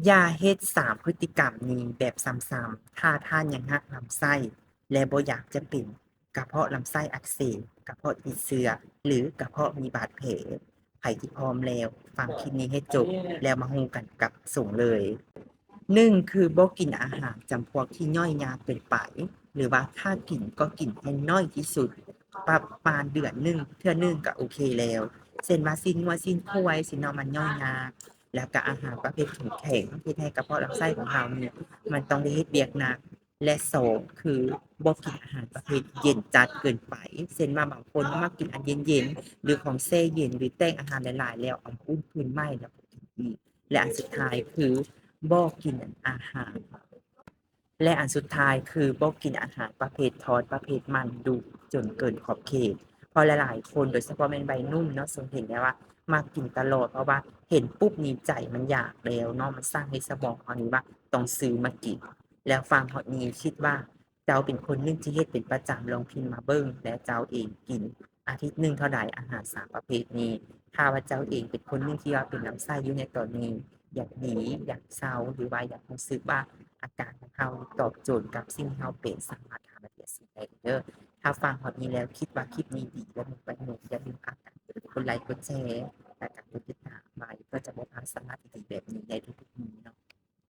ຢ່າເຮັດສາມພຶດຕິກຳນີ້ແບບຊ້ຳໆ ຖ້າທ່ານຍັງຮັກລຳໄສ້ ແລະ ບໍ່ຢາກຈະເປັນກະເພາະລຳໄສ້ອັກເສບ, ກະເພາະຕິດເຊື້ອ ຫຼື ກະເພາະມີບາດແຜ. ໃຜທີ່ພ້ອມແລ້ວ ຟັງຄລິບນີ້ໃຫ້ຈົບ ແລ້ວມາຮູ້ກັນກັບສົງເລີຍ. ໜຶ່ງ ຄືບໍ່ກິນອາຫານຈຳພວກທີ່ຍ່ອຍຍາກເກີນໄປ ຫຼືວ່າຖ້າກິນກໍກິນໃຫ້ໜ້ອຍທີ່ສຸດ ປະມານເດືອນໜຶ່ງເທື່ອໜຶ່ງກໍໂອເຄແລ້ວ. ເຊັ່ນວ່າຊີ້ນງົວ, ຊີ້ນຄວາຍ, ຊີ້ນເນົ່າ ມັນຍ່ອຍຍາກ ແລ້ວກໍອາຫານປະເພດແຂງໆ ເຮັດໃຫ້ກະເພາະລຳໄສ້ຂອງເຮົານີ້ ມັນຕ້ອງໄດ້ເຮັດວຽກໜັກ. ແລະ ສອງ ຄືບໍ່ກິນອາຫານປະເພດເຢັນຈັດເກີນໄປ ເຊັ່ນວ່າບາງຄົນມັກກິນອັນເຢັນໆ ຫຼື ຂອງແຊ່ເຢັນ ຫຼື ແຕ່ງອາຫານຫຼາຍໆ ແລ້ວເອົາມາອຸ່ນຄືນໃໝ່ ແລ້ວກໍກິນອີກ. ແລະ ອັນສຸດທ້າຍຄືບໍ່ກິນອາຫານ ແລະ ອັນສຸດທ້າຍຄືບໍ່ກິນອາຫານປະເພດທອດ ປະເພດມັນດຸຈົນເກີນຂອບເຂດ ເພາະຫຼາຍໆຄົນ ໂດຍສະເພາະແມ່ນໄວໜຸ່ມເນາະ ສົງເຫັນໄດ້ວ່າມັກກິນຕະຫຼອດ ເພາະວ່າເຫັນປຸບນີ້ໃຈມັນຢາກແລ້ວເນາະ ມັນສັ່ງໃຫ້ສະໝອງເຮົານີ້ວ່າຕ້ອງຊື້ມາກິນ. ແລ້ວຟັງຮອດນີ້ຄິດວ່າເຈົ້າເປັນຄົນໜຶ່ງທີ່ເຮັດເປັນປະຈຳ ລອງພິມມາເບິ່ງ ແລະ ເຈົ້າເອງກິນອາທິດໜຶ່ງເທົ່າໃດ ອາຫານສາມປະເພດນີ້. ຖ້າວ່າເຈົ້າເອງເປັນຄົນໜຶ່ງທີ່ວ່າເປັນລຳໄສ້ຢູ່ໃນຕອນນີ້ ຢາກດີ ຢາກເຊົາ ຫຼືວ່າຢາກຮູ້ສຶກວ່າອາການຂອງເຮົາຕອບໂຈດກັບສິ່ງທີ່ເຮົາເປັນ ສາມາດຫາມາເທຍສີໄດ້ເດີ. ຖ້າຟັງຮອດນີ້ແລ້ວຄິດວ່າຄລິບນີ້ດີ ແລະ ມີປະໂຫຍດ ຢ່າລືມພາກັນກົດໄລ ກົດແຊ ແລະ ກະກົດຕິດຕາມໄວ້ ເພື່ອຈະບໍ່ພາດສາລະດີໆແບບນີ້ໃນທຸກໆມື້.